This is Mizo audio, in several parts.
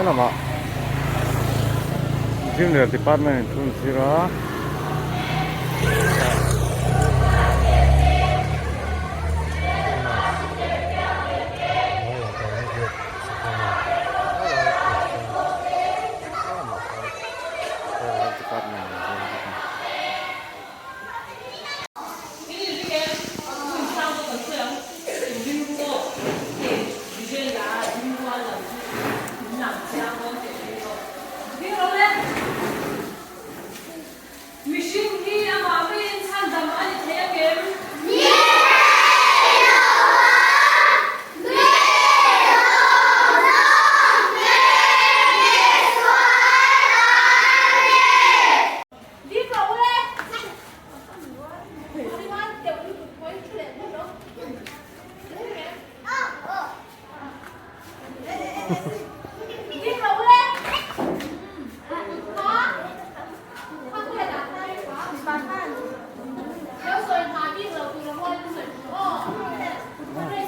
Helamah Junior department in thu an zir a. Mihring hi amah maiin chhandam a ni thei angem?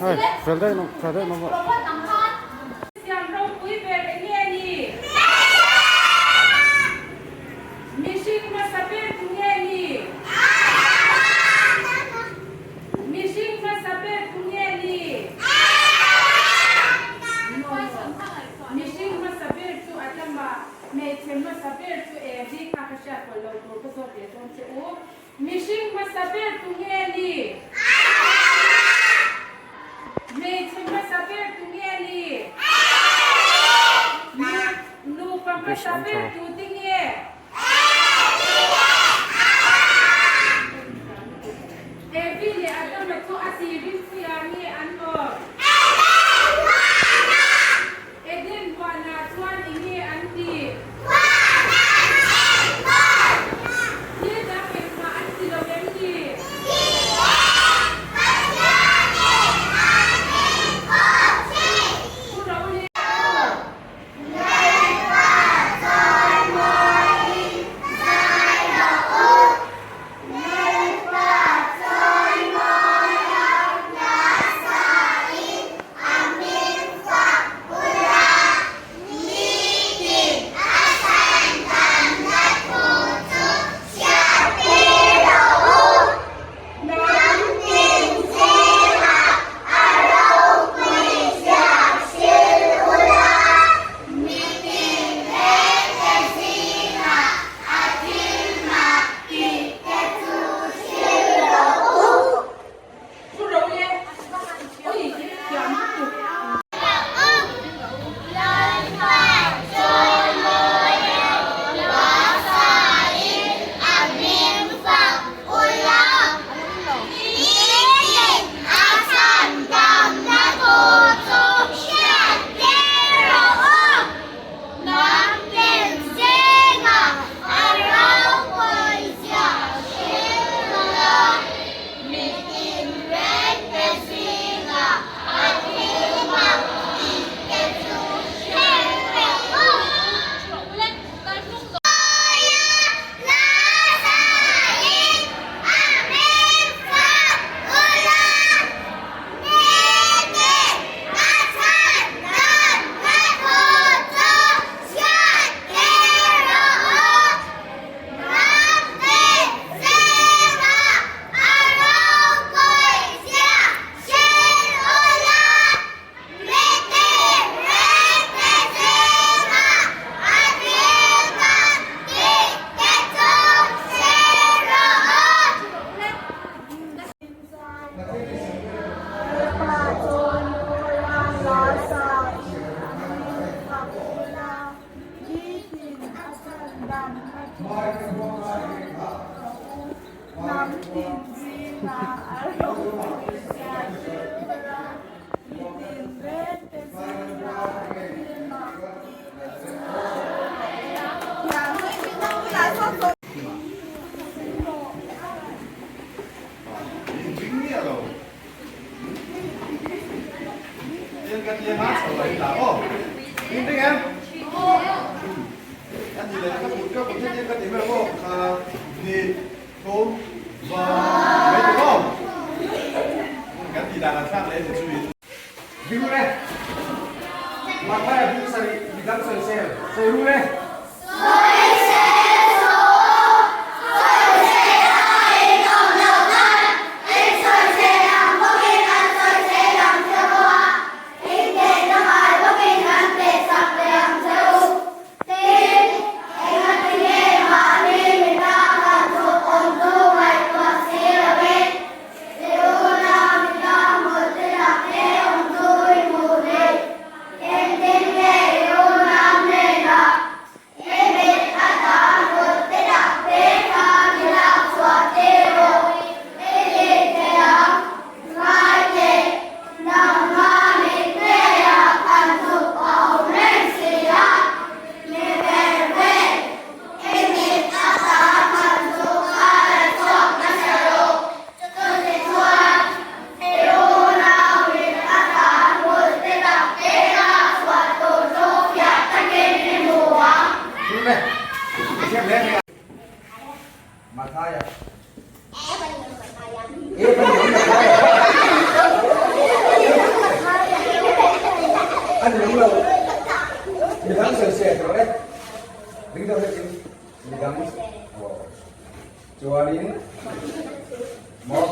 Hei fel daih nawm tha daih nawm a. Siam ropui ber enge a ni? Mihring hmasa ber tu nge ni? Mihring hmasa ber tu nge ni? Mihring hmasa ber chu Adama, hmeichhe hmasa ber chu Evi kha ka hriat pawlh lo tur ka zawt leh dawn che u. Mihring hmasa ber tu nge ni? Hmeichhe hmasa ber tu nge ni? Nupa hmasa ber tu ti nge? Evi leh Adama chu a tirin khuiah nge an awm? Eden huanah chuan eng nge an ti? Thil dang engmah an ti lo em ni? Thu ro le. Thu ro le. Ui, thiam lutuk. Sawisel sawi ru le. Sawisel saw sawisel a inawm loh nan in sawisel ang bawkin an sawisel ang che u a, in tehna ngai bawkin an tehsak leh ang che u. Tin, engatinge mahni mita kan chhuk awm chu ngaihtuah si lovin, i unau mita hmawlhte lakte awm chu i hmuh theih? Engtin nge i unau hnenah i mit ata hmawlhte lakte kha mi lak chhuah tir rawh i tih theih ang? Ngai teh, nangma mit ngeiah kan chuk a awm reng si a, mi ber ber i mit ata kan chuk a la chhuak nasa rawh. Chutih chuan i unau mit ata hmul te tak te lak chhuah tur chu fiah takin i hmu ang. Mathaya. Anh đúng rồi. Mình thắng sờ sờ rồi đấy. Đứng đâu hết chứ? Mình thắng. Chuanin maw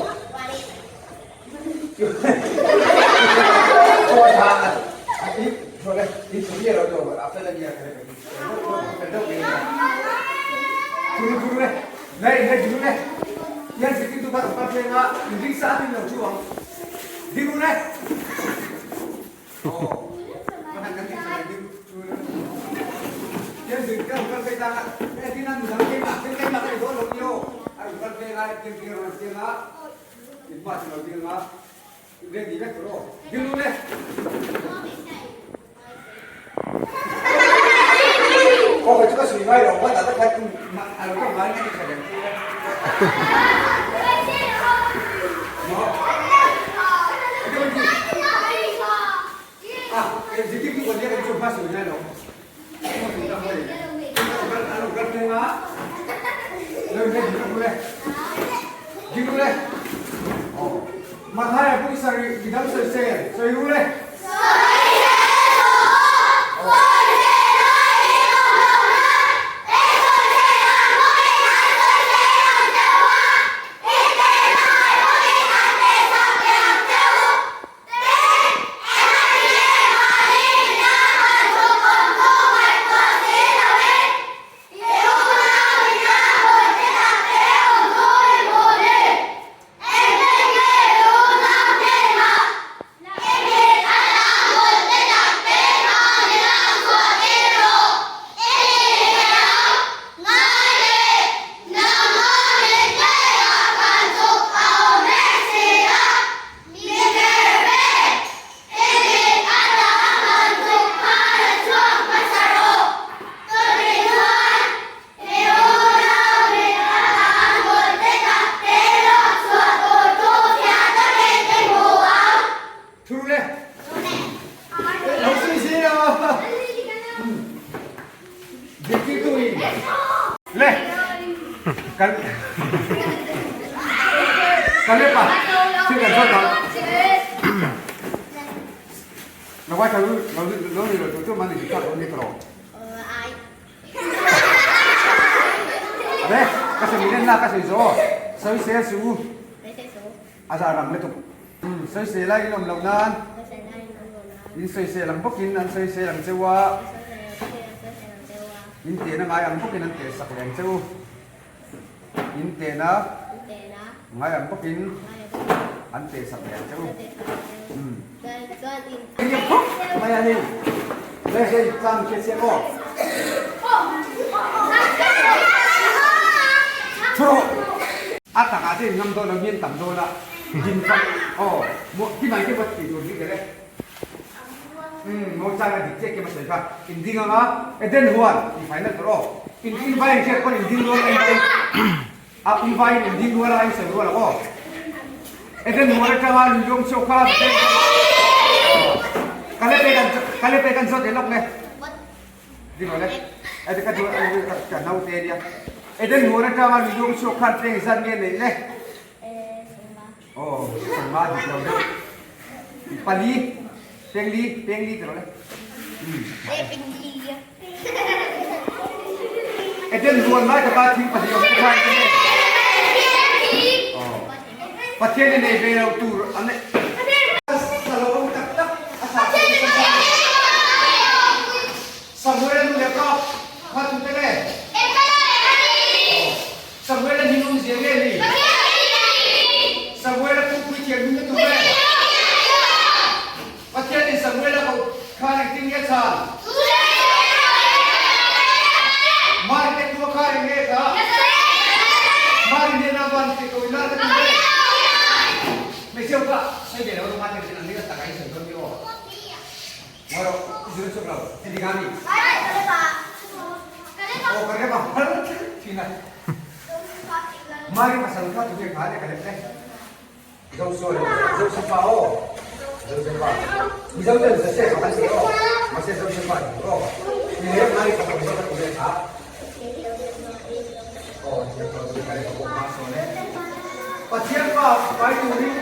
Eden huan lai taka thing pahnih awm te kha engtin nge? Pathian in ei ve lo tur an nei. Sa lo awm tak tak a sa Samuel a nu leh pa kha tute nge? Samuel a hming awmzia nge ni? Samuel a pupui thiam hming a tum e. Pathianin Samuel a koh khan engtin nge chhan? Mari te khua kha eng nge kha? Mari hnena van ti ko ila ka tum e. Hmeichhe ho kha sawi ve lo rawh mate an ring a taka in sawi dawn mi aw. Ngawi rawh i zir chhuak lo engtik a mi? Aw ka rem a har thin a. Mari pasal kha tunge kha le ka lep le. Joshua Josefa aw Josefa Mizo ten Joseph a kan ti aw mahse Josefa a ni aw ni e mari ka pawh ka tum e kha aw thiam tawh chu ka leh pawh ma sawn e Pathian pa pai turin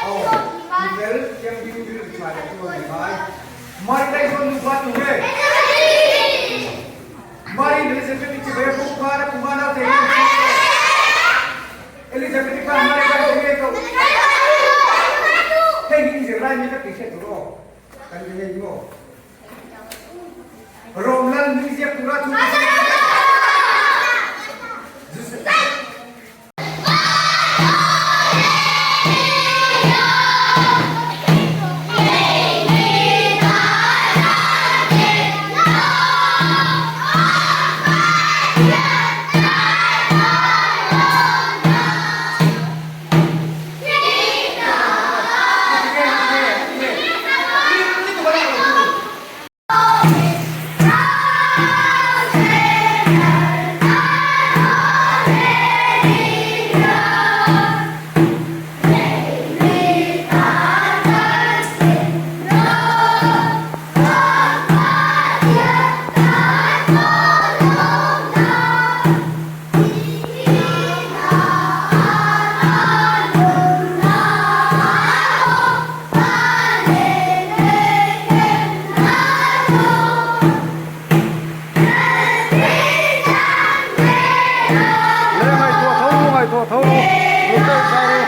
aw mi fel thianghlim rilru tha leh chu a ni ngai Mari daihzawn nupa tu nge Mari Elizabeth-i chi ve buk khan a kuma naute hi an chhung e. Elizabeth-i khan Mari khan eng nge koh? Hei hi zirlai mi ka tih hriat tur aw. Kan ti hei maw? Rom lal hming ziak tura thu ka sawi ang e. Le ngaihtuah tho ngaihtuah tho lu deuh kha ru.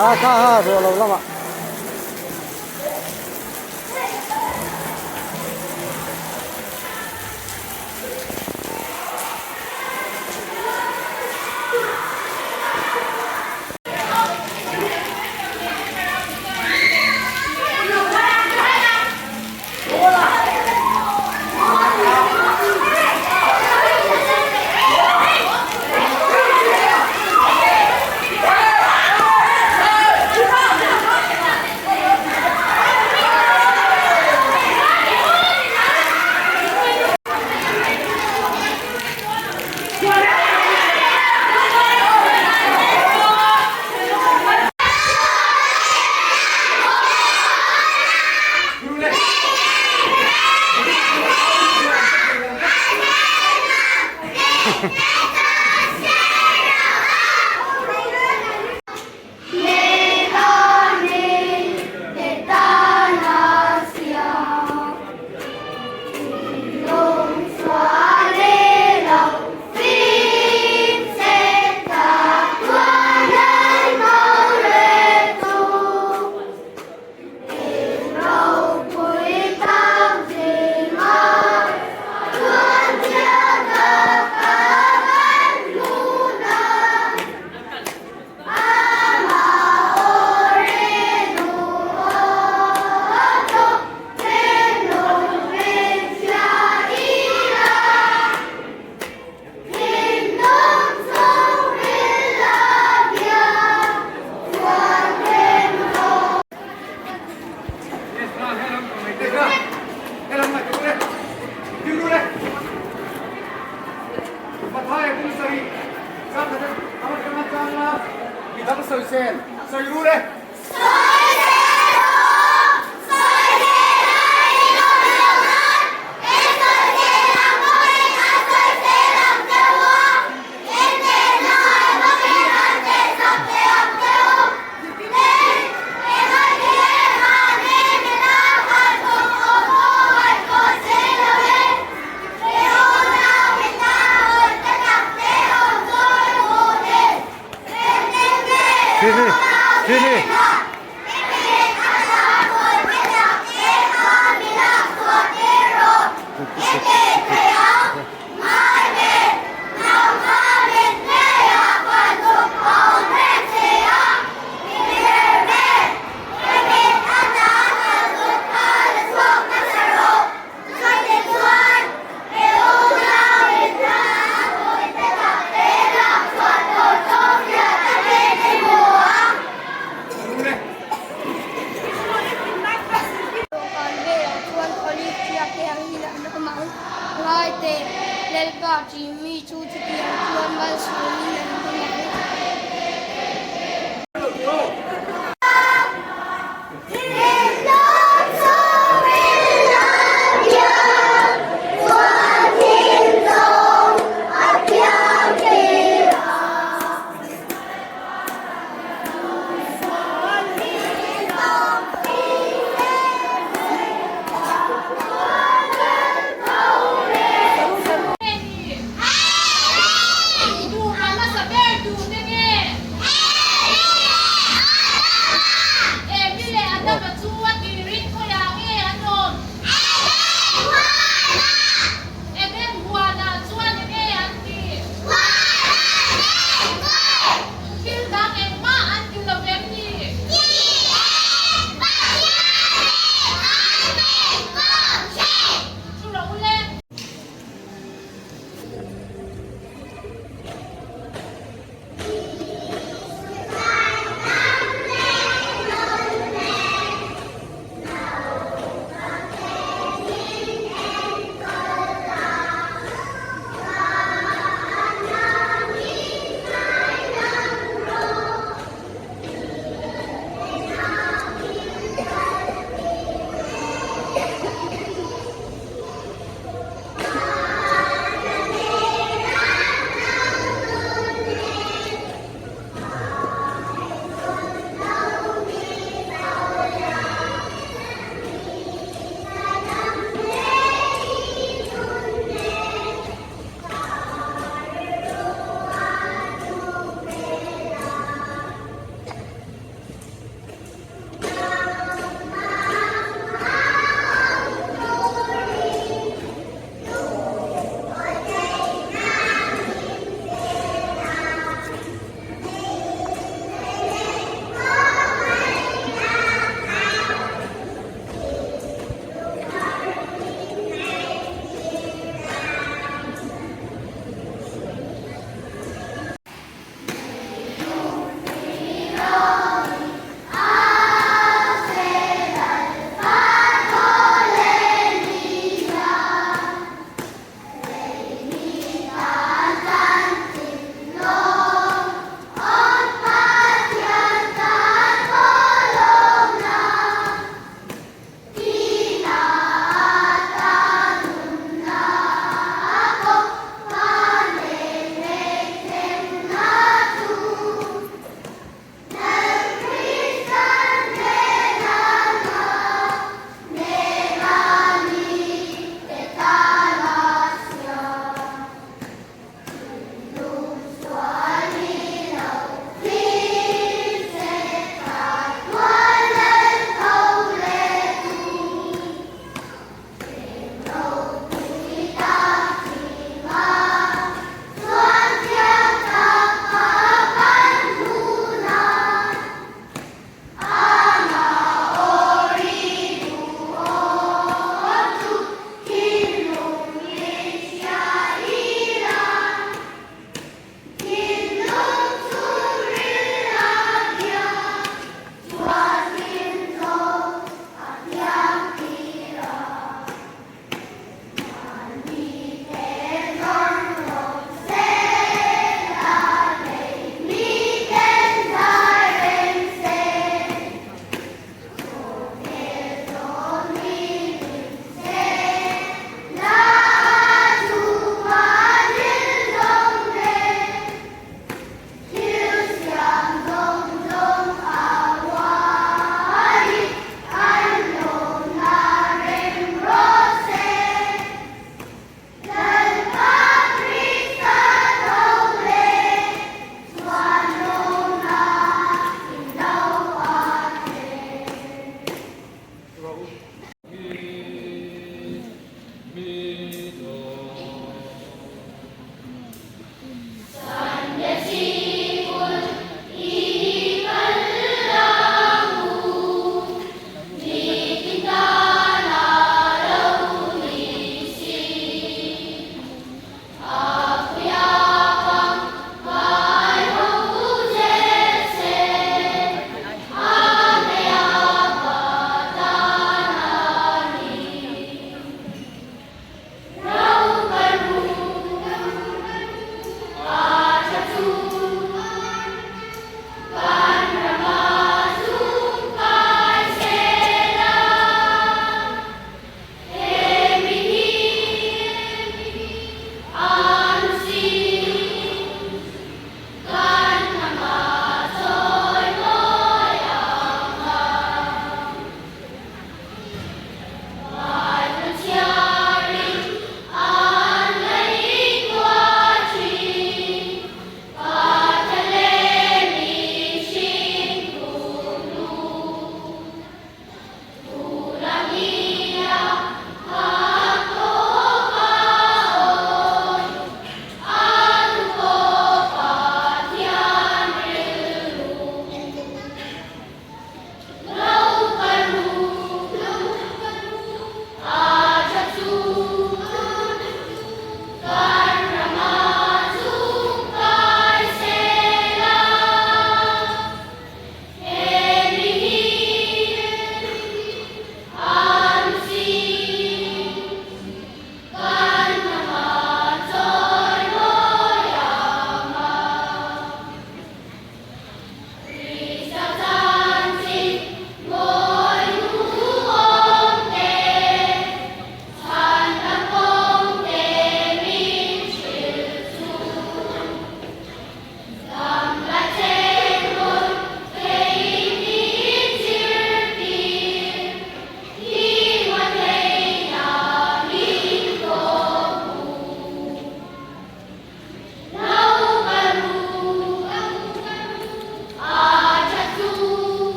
A kha ha ruah lo lamah. Sawi ru le. Chini, chini. Dawhkan velah chuan olive ṭiak te ang in an awm ang. Ngai teh, Lalpa ṭih mi chu chutiang chuan malsawmin an awm ang. rawh u.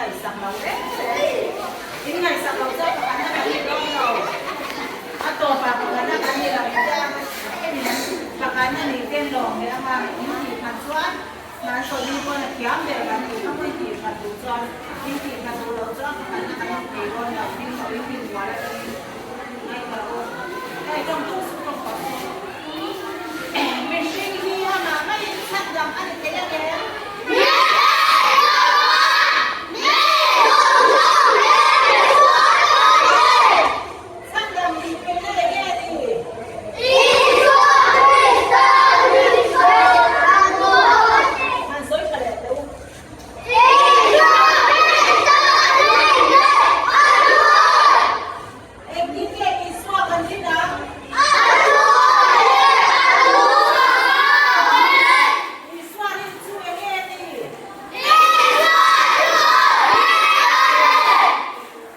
ngaihsak lo reng reng. In ngaihsak lo chuan pakhatna kan ni dawn lo. A tawpah pakhatna kan ni lo ang te pakhatna nih ten lawm leh anga in tih khat chuan Hnansawni pawn a thiam ber kan tih kha in tih khat duh chuan in tih khat duh loh chuan pakhatna kan ni thei dawn lo hming lo in rinmual atangin ngaihtuah u. Hei tawng tung suh tawng tawh suh. Mihring hi amah maiin chhan dam a ni thei ang em? Chhan dam nih theihna leh nge ni? Han sawi tha leh teh u. Engtin nge Isua kan rin ang? Isua rin chu enge ni?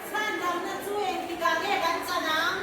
Chhandamna chu engtikah nge kan chan ang?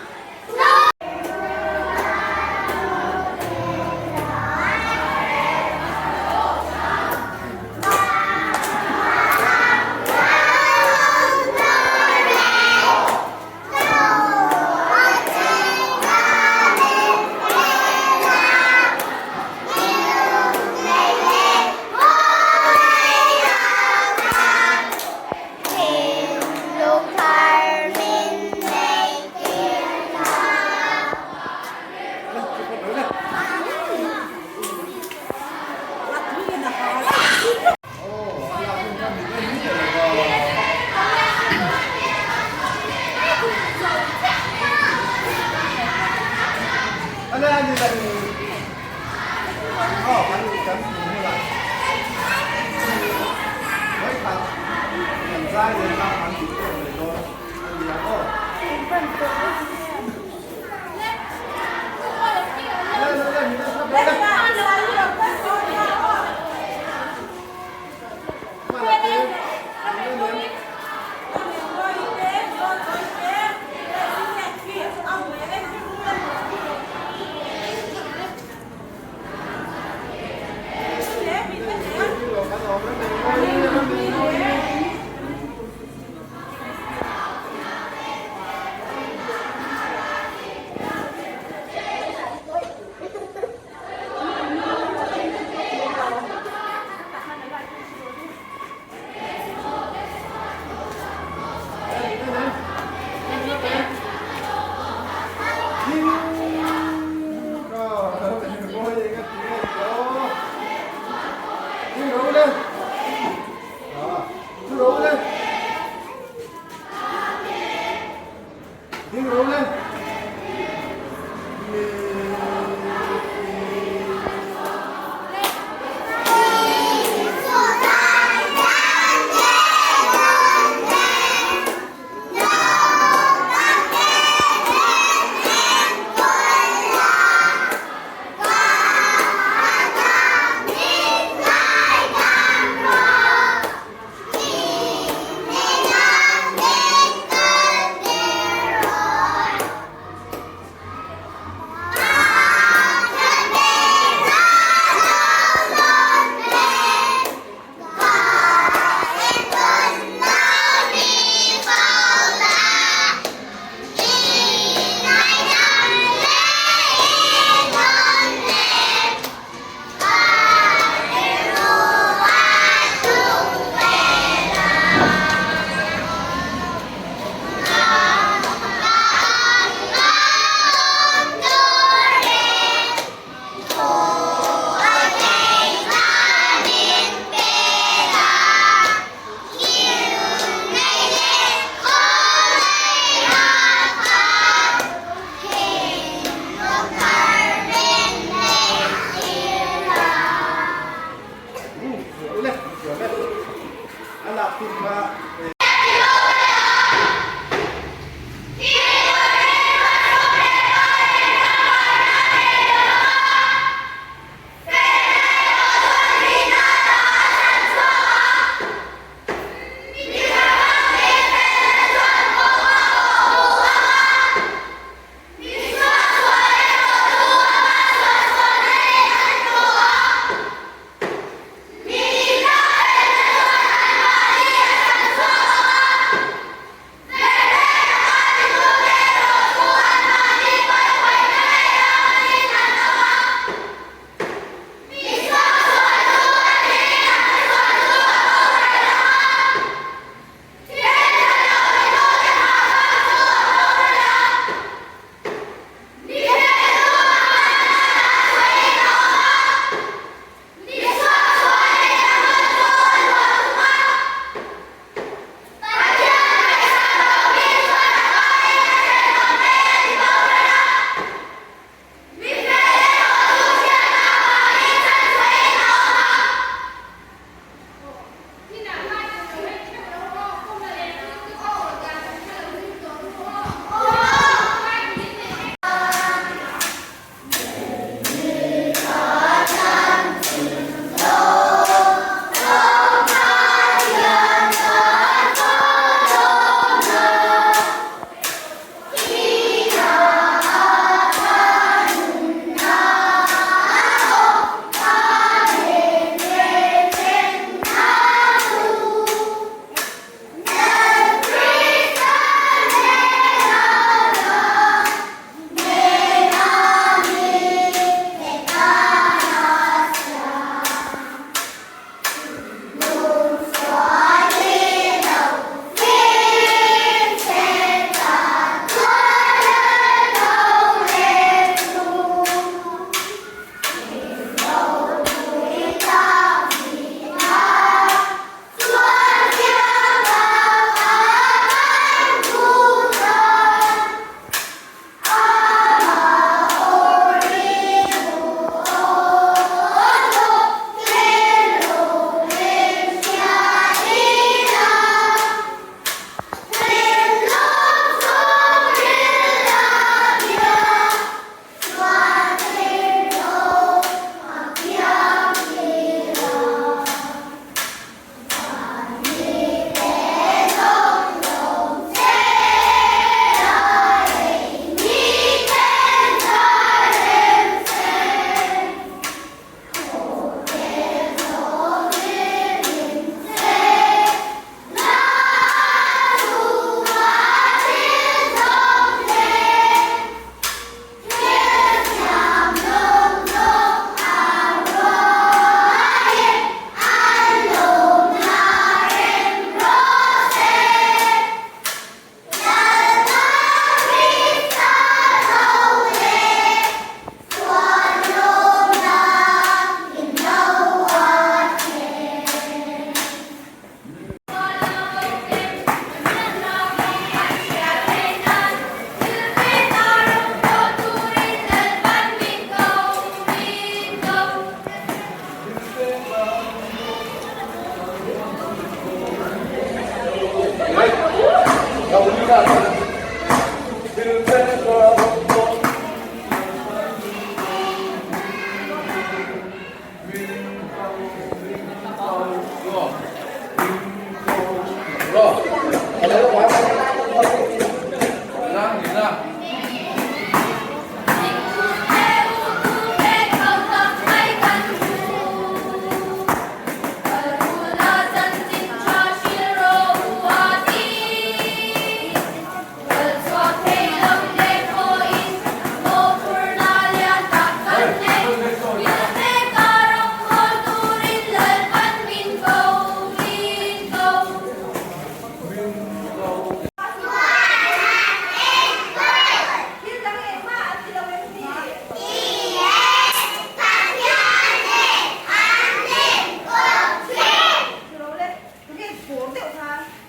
kha.